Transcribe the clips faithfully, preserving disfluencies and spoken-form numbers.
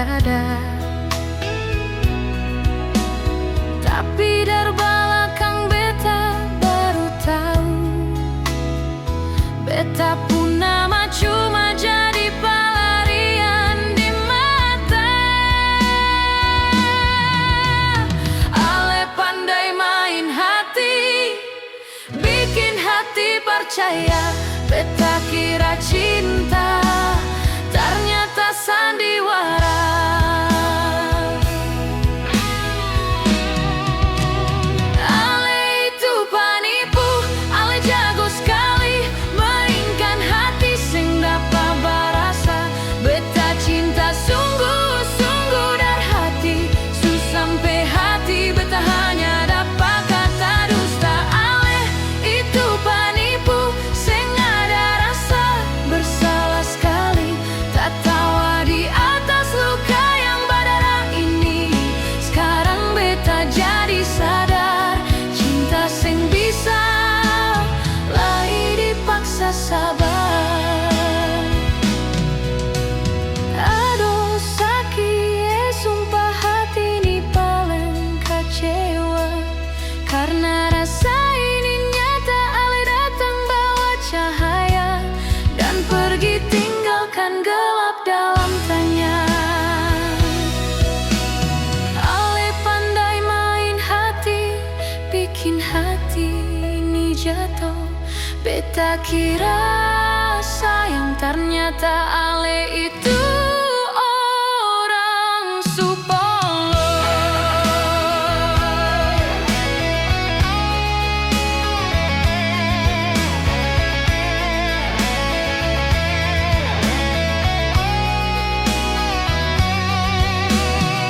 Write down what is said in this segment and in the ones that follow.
ada. Tapi dari balakang beta baru tau, beta pung nama cuma jadi palarian di mata. Ale pandai main hati, bikin hati parcaya beta kira cinta, ternyata sandiwara. Ale itu panipu, ale jago skali mainkan hati, seng dapa barasa beta cinta sungguh-sungguh dari hati. Su sampe hati beta hanya dapa kata dusta. Ale itu panipu, seng ada rasa bersalah skali. Tatawa di atas luka yang badara ini. Skarang beta jadi sadar, cinta seng bisa lai dipaksa sabar. Adoh saki e, sumpah hati ni paleng kacewa. Karna rasa ini nyata, ale datang bawa cahaya dan pergi tinggalkan gelap dalam tanya. Ale pandai main hati, bikin hati ni jato. Beta kira sayang, ternyata ale itu orang su polo.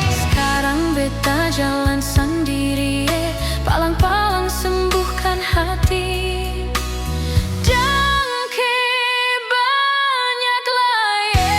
Skarang beta jalan sandiri e, palang-palang sembuhkan hati. Jang ke banyak lai e.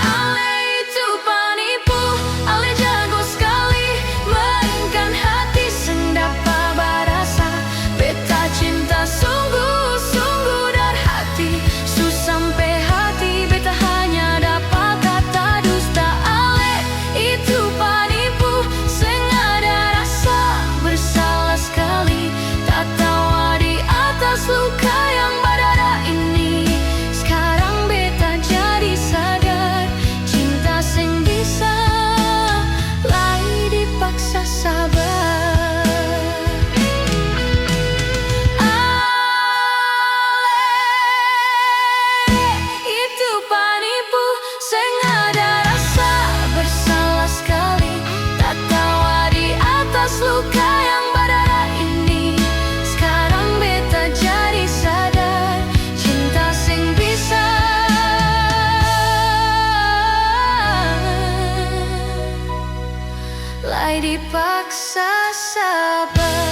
Ale itu panipu, ale jago skali mainkan hati, seng dapa barasa beta cinta sungguh-sungguh dari hati. Su sampe hati beta hanya dapa kata dusta. Ale itu panipu, seng ada rasa bersalah skali. Tatawa di atas luka yang badara ini. Skarang beta jadi sadar, cinta seng bisa lai dipaksa sabar. Ale itu panipu, seng ada rasa bersalah skali. Tatawa di atas luka yang badara ini. Skarang beta jadi sadar, cinta seng bisa lai dipaksa sabar.